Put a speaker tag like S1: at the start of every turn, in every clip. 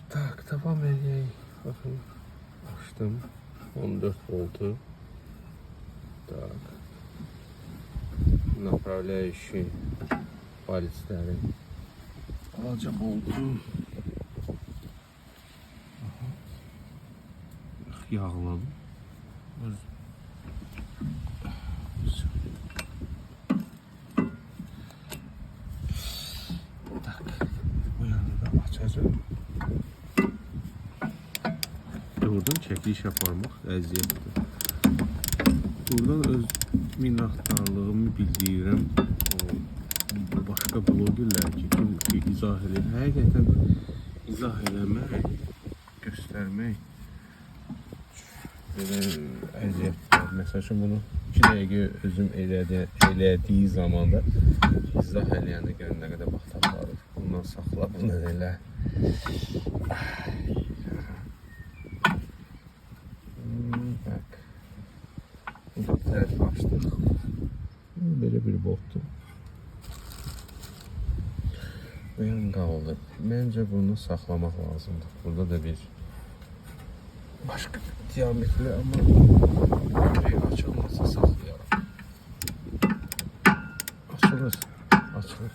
S1: Tak, davam edək. Baxın, açdım. 14 voltu. Tak. Направляющий paletsləri. Balaca boltu. Aha. Yağladım. Öz. Tak. Bu yanı da açacağım. Buradan çəkiliş aparmaq əziyyətdir. Buradan öz minnətdarlığımı bildirirəm o başqa blogerlər ki, kim ki izah edir. Həqiqətən izah eləmək, göstərmək belə əziyyətdir. Məsəl üçün bunu 2 dəqiqə özüm elədiyi zamanda izah eləyəndə görün nə qədər vaxt aparır. Bundan saxla, bundan elə. Tak. Bu da tərəf açdıq. Belə bir botdur. Bu yan qaldı. Məncə bunu saxlamaq lazımdır. Burada da bir başqa diametrli amma görək açılmasa saxlayaram. Açılır. Açılır.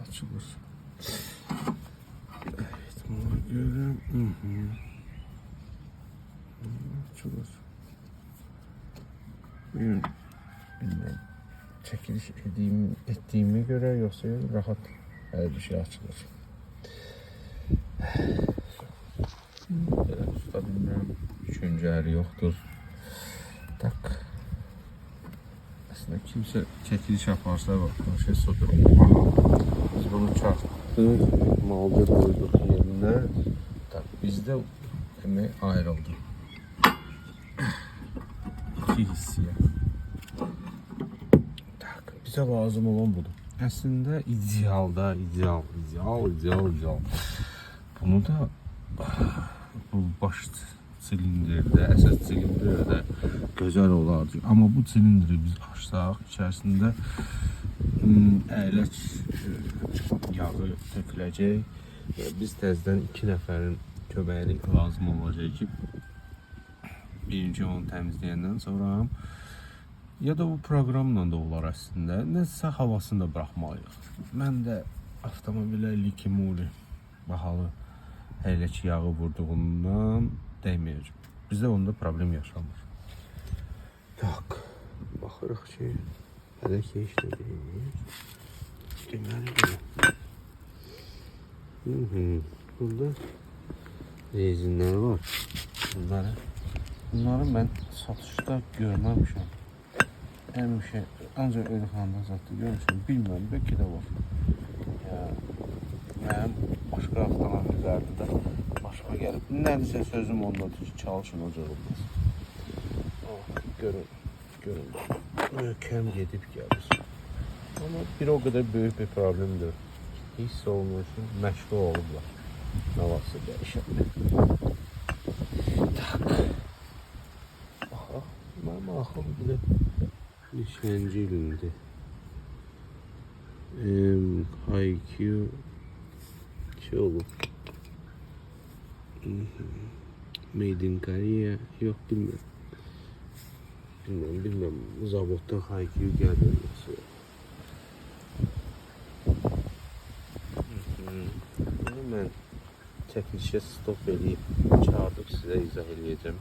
S1: Açılır. Evet, buna göre. Hı. Açılır. Bugün bilmirəm çəkiliş etdiyimə görə yoxsa rahat hər bir şey açılır. Belə tuta bilmirəm. Üçüncü əli yoxdur. Tak. Əslində kimsə çəkiliş aparsa şey super. Aha. Biz bunu çarptık. Malca qoyduq yerinə. Tak, bizdə demək ayrıldı. İki hissəyə. Tak, bizə lazım olan budur. Əslində idealda, ideal, ideal, ideal, ideal. Bunu da bu baş silindirdə, əsas silindirdə gözəl olardı. Amma bu silindiri biz açsaq, içərisində əyləc yağı töküləcək və biz təzədən 2 nəfərin köməyi lazım olacaq ki, birinci onu təmizləyəndən sonra ya da bu proqramla da olar əslində. Nəsə havasını da buraxmalıyıq. Mən də avtomobilə Liqui-Moly bahalı əyləc yağı vurduğundan dəyməyəcəm. Bizdə onda problem yaşanmır. Tak, baxırıq ki, hələ ki heç nə deyil. Deməli belə. Hı. Burada rezinlər var. Bunları mən satışda görməmişəm. Həmişə ancaq Elxanda zətdə görmüşəm. Bilmirəm, bəlkə də var. Ya, mənim başqa avtomobillərdə də başıma gəlib. Nədirsə sözüm ondadır ki, çalışın o cür olmaz. Oh, görün, görün. Möhkəm gedib gəlir. Amma bir o qədər böyük bir problemdir. Hiss olunur ki, məşğul olublar. Nə vaxtsa dəyişəndə. Tak. Baxaq, mənim axır bir də neçənci ilindir. IQ şey olub. Made in Korea. Yox, bilmirəm. Bilmirəm. Zavoddan IQ gəlir yoxsa yox. Bunu mən çəkilişə stop eləyib çağırdıb sizə izah eləyəcəm.